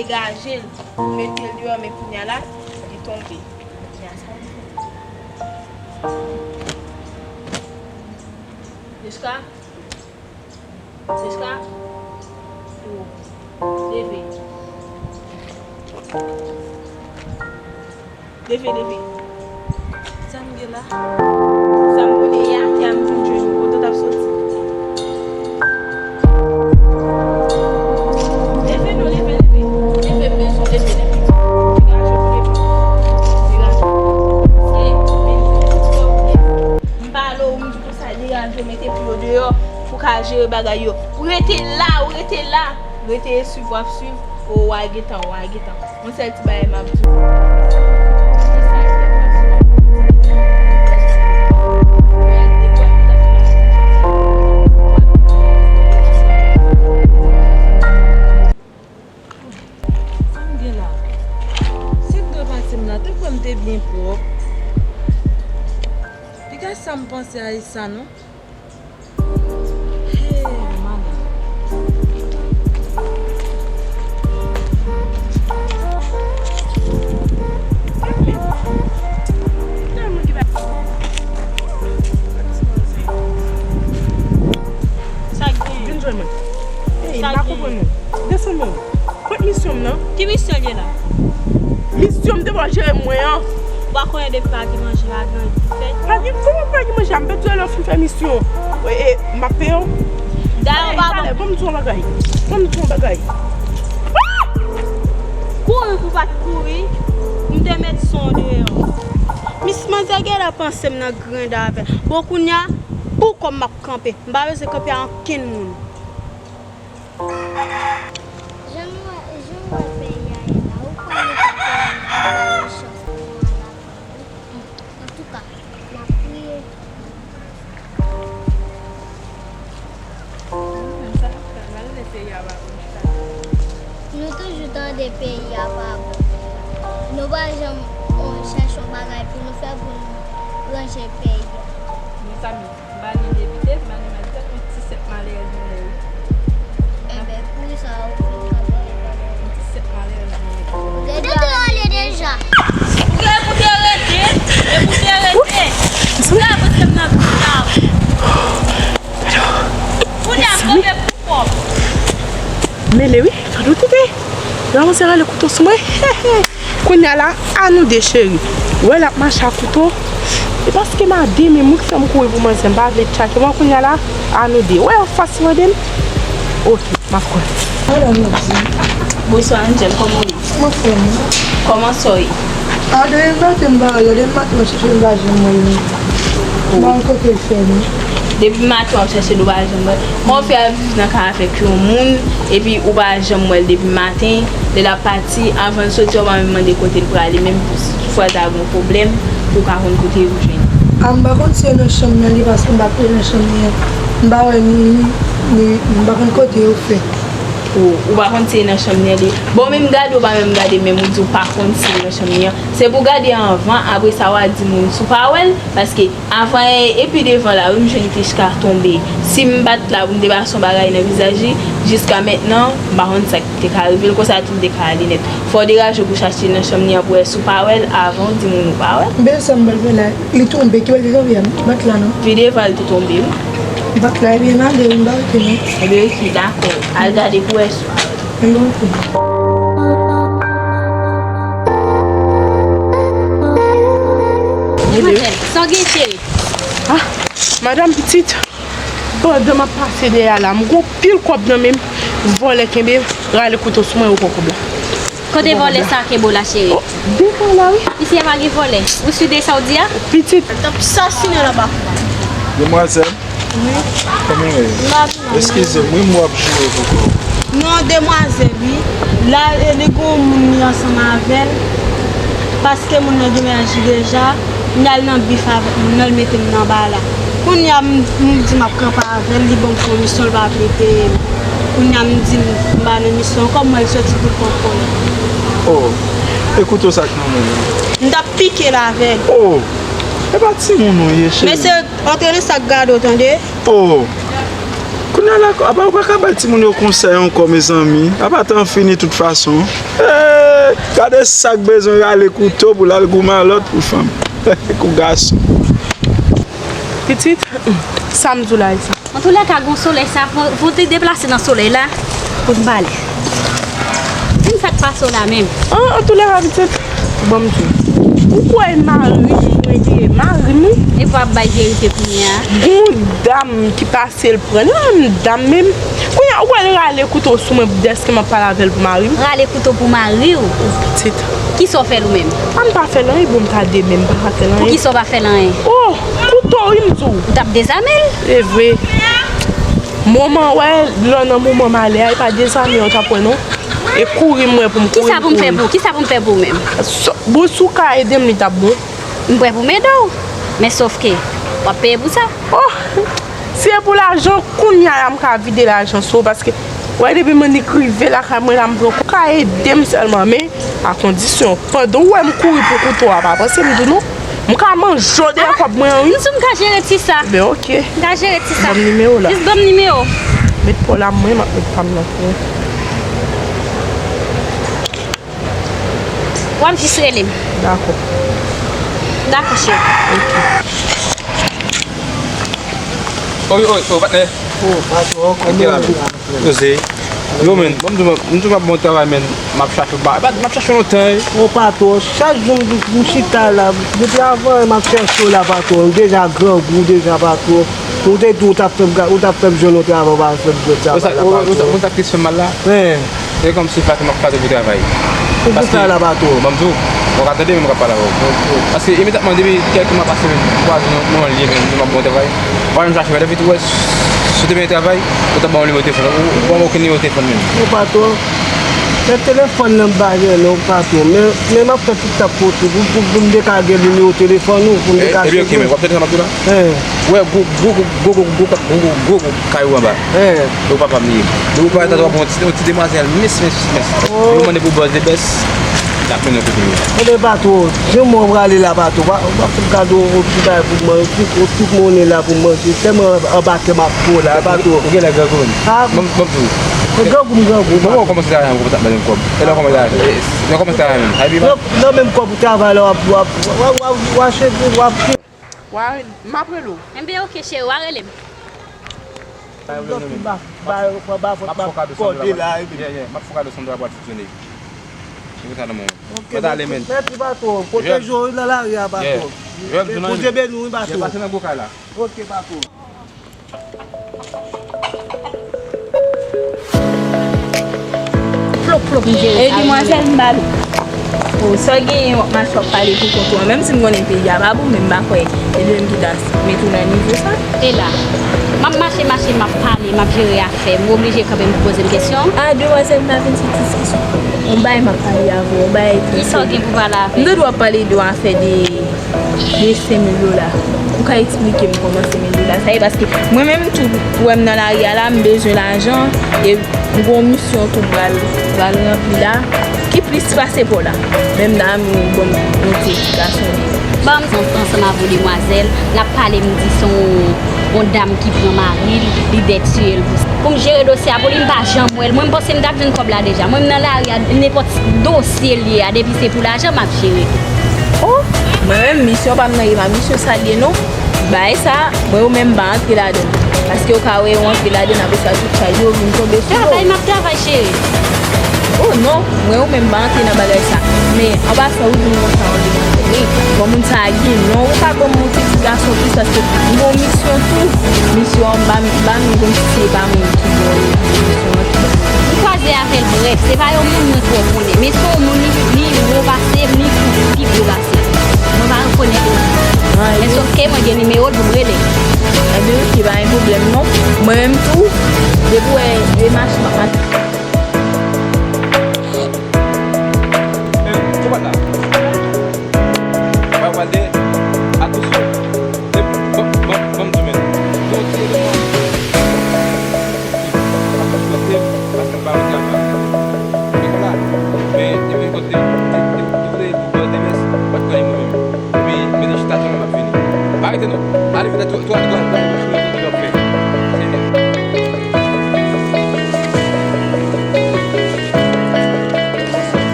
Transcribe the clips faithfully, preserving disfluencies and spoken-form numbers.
Degaje l, ou mete l deyò, men kounye a la, li tonbe. Kounye a sa li fè. Jiska, Jiska, ou leve. Leve, leve. Sa m gen la? Sa m konnen e atè a m vin jwenn ou. Kote w t ap soti? Leve non, leve, leve. Leve, m bezwen w leve, leve. Degaje w, leve. Degaje w. Se, men, se w leve. M pale w, m di w konsa, degaje w, mete pye w deyò pou w ka jere bagay yo. Ou rete la, ou rete la. Rete swiv, w ap swiv. O, w a gentan, w a gentan. Yon sèl ti bagay m ap di w. Sa m gen la? Se dwe pase m la, te kwè m te byen pwòp. Piga sa m panse a e sa non. Hey, madan. Sa k gen? Vin jwenn mwen. Hey, m pa konprann ou. Desann non. Kot misyon m nan? Ki misyon l ye la? Misyon m te ba w jere mwen an. Ou pa konnen depi pa gen manje, pa gen anyen pou fè? Pa gen, kòman pa gen manje? M pèdi lè w fin fè misyon. E, e, m ap peye w. Dayè, ou pa bon. Talè, ban m di w yon bagay. Ban m di w yon bagay. Kouri pou pa t kouri, m te met son deyò. Mis manzè gen lè panse m nan grenn avè l. Bon, kounye a, pou kò m m ap kanpe. M pa bezwen kanpe a ankenn moun. Jan nou wè, jan w wè peyi a ye la, ou kwè nou pa ka jwenn yon chans pou nou al avan wi. Antouka, n ap priye. Nou toujou tande peyi a pa bon. Nou pa janm, o, chèche yon bagay pou nou fè pou nou ranje peyi a. Mezanmi, m pa ni depite, m pa ni majistra, yon ti senp malerèz mwen ye wi. Enben, poukisa ou fin kanpe devan mwen? Yon ti senp malerèz mwen ye. Rete ale deja. Ou gen pou te rete, e pou te rete. Ou la, paske m nan pita. Kounye a, m kanpe pou kò m. Mele wi, fò nou kite. Yo ranmase rale kouto sou mwen. Kounye a la, a nou de cheri. Ou wè l ap mache ak kouto. E paske m a de men m wi k fè m kouri pou manzè, m pa vle tchake. Bon, kounye a la, a nou de. Ou wè yon fas mande m. Oke, m ap konnen. Madan Midi. Bonswa, Angel, kòman w ye? Mwen fè m. Kòman sa w ye? A, depi maten m pa wè l, depi maten m chèche l, m pa janm wè l non. M pa konn kote l fè non. Depi maten w ap chèche l, ou pa janm wè l. Kòman w fè ap viv nan kay avèk yon moun, epi ou pa janm wè l depi maten, lè l ap pati, avan l soti, ou pa menm mande kote l prale, menm si toutfwa ta gen yon pwoblèm, pou w ka konn kote yo jwenn. A, m pa konn si e nan chanm nan li, paske m pa t nan chanm li an. M pa wè ni, ni, ni, m pa konn kote yo fè. Ou, ou pa konn si e nan chanm nan li. Bon, menm gade, ou pa menm gade, menm ou di ou pa konn si e nan chanm li an. Se pou w gade anvan, apre sa w a di moun si w pa wè l, paske avan e, epi devan la wi, m jwenn Tishka tonbe. Si m pa t la pou m te pase yon bagay nan vizaj li, jiska mentnan, m pa konn sa k te ka rive l, konsa tou m te ka ale nèt. Fò w degaje w pou w chache nan chanm li an pou w wè si w pa wè l avan w di moun ou pa wè l. Ebyen sa m pral fè la, li tonbe, ki wè l te tonbe a, m pa t la non. Pi devan l te tonbe wi. M pa t la, ebyen m ale wi, m pa rete non. Ebyen oke, dakò. Al gade pou w wè si w pa wè l. Ebyen oke. Demwazèl, sa w gen cheri? Ah, madanm pitit. Pandan m ap pase dèyè a la, m gon pil kòb nan men m, vòlè kenbe, rale kouto sou mwen, yo pran kòb la. Kote vòlè sa kenbe w la, cheri? Oh, devan la, wi. Isi a pa gen vòlè. Ou si de sa w di a? Pitit. L t ap sasinen l anba kou a. Demwazèl. Wi. Kòman w ye? M ap Eskize m, wi, m wè w ap joure kouto. Non, demwazèl, wi. La, e, li gon moun li ansanm avè l. Paske moun nan gen mennaj li deja, li al nan bif avèk moun nan, li mete m nan bala. Kounye a, m, m di m ap kanpe avè l, li ban m fon misyon, li pa vle peye m. Kounye a, m di l m pa nan misyon ankò, m wè l soti pou l pran kòb. Oh, e kouto sa k nan men w? M t ap pike l avè l. Oh, e pa timoun ou ye, cheri. Mesye, antre nan sa k gade w, tande? Oh. Kounye a la, apa ou pa ka bay timoun yo konsèy ankò, mezanmi? Apa tan fini tout fason. Eh, gade sa k bezwen rale kouto pou l al goumen a lòt pou fanm. Kou gason. Pitit, sa m di w la, Esa. Antoulèka, gon solèy sa, fò, fò te deplase nan solèy la pou n pale. Di m sa k pase w la menm. An, antoulèka, pitit, ban m di w. Ou kwè mari m mwen ye, mari m wi. E pou ap bay verite kounye a. Gon dam ki pase l pran li, menm dam menm. Kounye a, ou wè l rale kouto sou mwen dèske m ap pale avè l pou mari m. Rale kouto pou mari w? Pitit. Kisa w fè l ou menm? A m pa fè l anyen, bon, m ta de men m pa fè l anyen. Poukisa w pa fè l anyen? Oh, kouto wi m di w. Ou t ap dezame l? E vre. Moman, wè, lè nan moman malè a, e pa dezame yo t ap wè non. E kouri m wè pou m kouri. Kisa pou m fè pou ou? Kisa pou m fè pou ou menm? Bon, si w ka ede m, li t ap bon. M prè pou m ede w. Men sòf ke, w ap peye pou sa. Oh! Si e pou lajan, kounye a la m ka vide lajan sou ou, paske, wè, depi m annik rive lakay mwen la, m pran kou. Ou ka ede m sèlman, men a kondisyon, pandan w wè m kouri pou kouto a, pa panse m di w non. M ka manje w deyò kòb mwen an, wi. M di w m ka jere ti sa. Ebyen, oke. M ka jere ti sa. Ban m nimewo w la. Jis ban m nimewo w. Met pa w la, mwen, m ap met pa m nan pou ou. W ap jis rele m. Dakò. Dakò, cheri. Oke. Oy, oy, oy, patnè. Oh, patwon, kòman w ye? Poze. Yo, men, bon, m di w, m di w m ap bon travay, men, m ap chache w, m ap chache w lontan, wi. Oh, patwon, chak jou m, m chita la, depi avan, m ap chèche w la, patwon, m deja grangou, deja, patwon. Ou te di w t ap fè m, ou t ap fè m jwenn yon travay, ou pa fè m jwenn travay la, patwon. Ou sa, ou sa k fè m mal la? Hein. Se kòmsi Fatima k pase pou travay. Pou travay la, patwon. Ban m di w, mwen ka tande, men mwen ka pale avè w. Paske imedyatman, depi kèlke mwa pase, m kwaze yon, yon lye, men m ap bon travay. Mwen menm chache, men depi tou wè, si w te benyen travay, ou t ap ban yon nimewo telefòn. Ou, ou pa ban okenn nimewo telefòn menm. Non, patwon. Men telefòn nan m pa gen non, patwon. Men, men m ap fè tout sa posib pou, pou, pou m te ka gen nimewo telefòn ou, pou m te ka jwenn ou. Ebyen, oke, men w ap tande sa m ap di w la? Hein. Ou wè gwo, gwo, gwo kay ou anba. Hein. Ou papa m li ye. Depi ou parèt la, w ap wè yon ti, yon ti demwazèl mens, mens, mens. Oh. Yo mande pou buzz de best. L ap mennen w kote w ye. Ebyen, patwon, jan mwen prale la, patwon, w ap, w ap fout gade yon ti bagay pou mwen, yon ti, yon ti monnen la pou manje. Tèlman anba tè m ap pran la, patwon. Ou genlè grangou menm. Ah. Ban m, ban m di w. Grangou m grangou. Bon, ou kòmanse travay, ou kòmanse ap mande m kòb. E lè w kòmanse travay, lè w kòmanse travay menm. Nan, nan menm kòb ou travay la, w ap, w ap, w ap, w ap, w ap, w ap, w ap, w ap, w a, m ap rele w. Enben, oke, cheri, w a rele m. M ap fè kado sanble la, yeah, yeah, m ap fè kado sanble la pral fonksyone. Li konsa nan men w. Mwen ta ale, men. Mèsi, patwon. Pwoteje w nan lari a, patwon. Bondye beni w, wi, patwon. Pase nan gwo kay la. Oke, patwon. Plop, plop, m jere sa. E demwazèl, m ba nou. O, sa w genyen, w ap mache, w ap pale pou kont ou an. Menm si m konnen peyi a pa bon, men m pa kwè e de menm ki ta mete w nan nivo sa. E la, m ap mache, mache, m ap pale, m ap jere afè m, ou oblije kanpe m pou poze m kesyon? A, demwazèl, m ta vin sou diskisyon. Yon bagay m ap pale avè w, yon bagay trè serye. Kisa w gen pou pale avè m? M tande w ap pale de yon afè de de senk mil dola. Ou ka eksplike m kòman senk mil dola sa ye? Paske mwen menm tou, ou wè m nan lari a la, m bezwen lajan, e m gen yon misyon tou m pral, pral ranpli la, ki plis pase pa w la. Menm la, m ban m yon ti esplikasyon de. Ban m ansanm avè w, demwazèl, n ap pale, m di se yon, yon dam ki pran mari l, li dètire l pou sa. Pou m jere dosye a pou li, m pa janm wè l. Mwen, m panse m t ap jwenn kòb la deja. Mwen, m nan lari a, nenpòt dosye l ye a, depi se pou lajan, m ap jere. O, mwen menm, misyon pa m nan ye, pa misyon sa l ye non. Bagay sa, mwen ou menm m pa antre ladan l. Paske ou ka wè ou antre ladan l, apre sa tout chaj yo vin tonbe sou do w. Travay, m ap travay, cheri. O non, mwen ou menm m pa antre nan bagay sa. Men, anba sa ou di m konsa, ou di m antre. Bon, moun sa a gen non, ou ka ban m yon ti esplikasyon plis, paske m gen yon misyon tou. Misyon an, m pa, m pa menm konn si se pa mwen ki ban misyon an, ki ban. M kwaze avè l, brèf, se pa yon moun mwen twò konnen, men se yon moun li, li wo pase m, li pi gwo pase m. Mwen pa rekonèt li. Men sòf ke mwen gen nimewo l pou m rele. Ebyen, oke, pa gen pwoblèm non. Mwen menm tou, depi w wè demach m ap mache. Eh, ou pa la. Mwen pral de, atansyon. Bon, bon, bon, di men. Bon, ti eleman. Paske m pa rentre anba. Ou konprann la? Men, depi kote m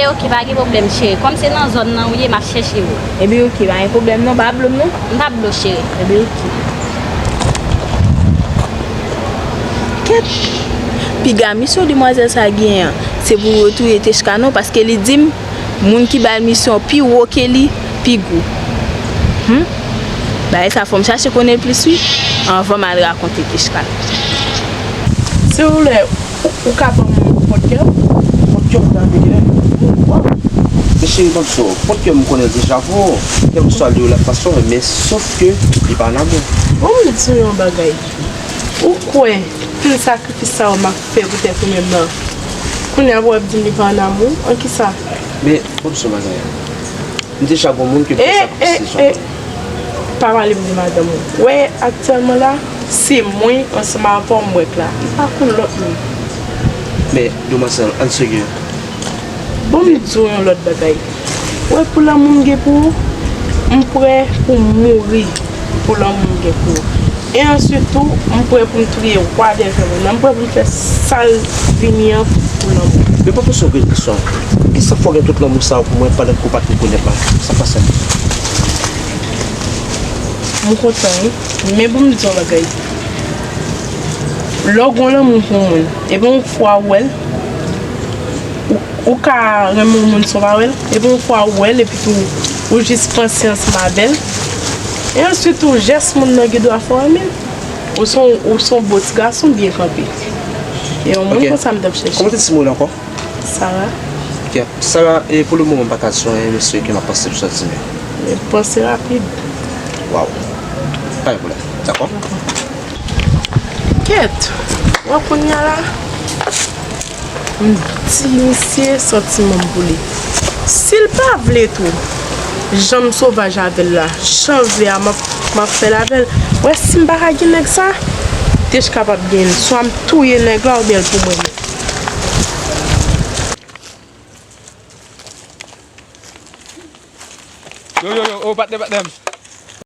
Ok, pa gen pwoblèm, cheri. Kòm se nan zòn nan ou ye, m ap chèche ou. Ebyen, ok, pa gen pwoblèm non, pa blo m non. M pa blo, cheri. Ebyen, ok. Kèt! Piga misyon demwazèl sa genyen an, se pou yo touye Techka non, paske li di m, moun ki ba l misyon pi wo ke li, pi gwo. Hmm? Bagay sa fò m chache konnen l plis wi, anvan m al rakonte Techka. Silvouplè, ou, ou ka ban m pòtkè w? Pòtkè w ta vle gen? Mesye, ban m sa, pòtkè m konnen l deja pou ou. Kèlkeswa li yo la fason, men sof ke li pa nan men. Bon, m di w yon bagay. Ou kwè tout sakrifis sa yo m ap fè poutèt ou menm nan? Kounye a pou w ap di m li pa an amou? An kisa? Men, ban m sa bagay. M deja gon moun ke m fè sakrifis deja. Pa pale m de madanm ou. Wè, aktyèlman la, se mwen ansanm avè w m wèk la. M pa konn lòt moun. Men, demwazèl, ann serye. Bon, m di w yon lòt bagay. Wè, pou lanmou m gen pou ou, m prè pou m mouri pou lanmou m gen pou ou. E answit tou, m prè pou m touye wadèvè moun nan. M prè pou m fè sa l vini an pou lanmou. Men pa poze yon grenn kesyon. Poukisa fò w gen tout lanmou sa yo pou mwen pandan ke w pa t rekonèt mwen? Sa k pase? M kontan wi. Men pou m di w yon bagay. Lè w gen lanmou pou yon moun, epi yon fwa w wè l, ou, ou ka renmen yon moun san w pa wè l, epi yon fwa w wè l, epi tou ou jis panse ansanm avè l. E answit tou, jès moun nan gen dwa fè w renmen l. Ou se yon, ou se yon bon ti gason byen kanpe. E yon moun konsa m t ap chèche. Kòman te di se mo l ankò? Sara. Ok. Sara, e pou le moman m pa ka di w anyen, men se ke m ap panse pou sa w di m yo. Men panse rapid. Waw. Pa gen pwoblèm. Dakò? Kèt, wè kounye a la, m di misye santiman m pou li. Si l pa vle tou, jan m sovaj avè l la, jan l vle a, m ap, m ap fè l avè l. Wè, si m pa ka gen nèg sa, Techka p ap gen l. Swa m touye nèg la oubyen l pou mwen menm. Yo, yo, yo, oh, patnè, patnè m.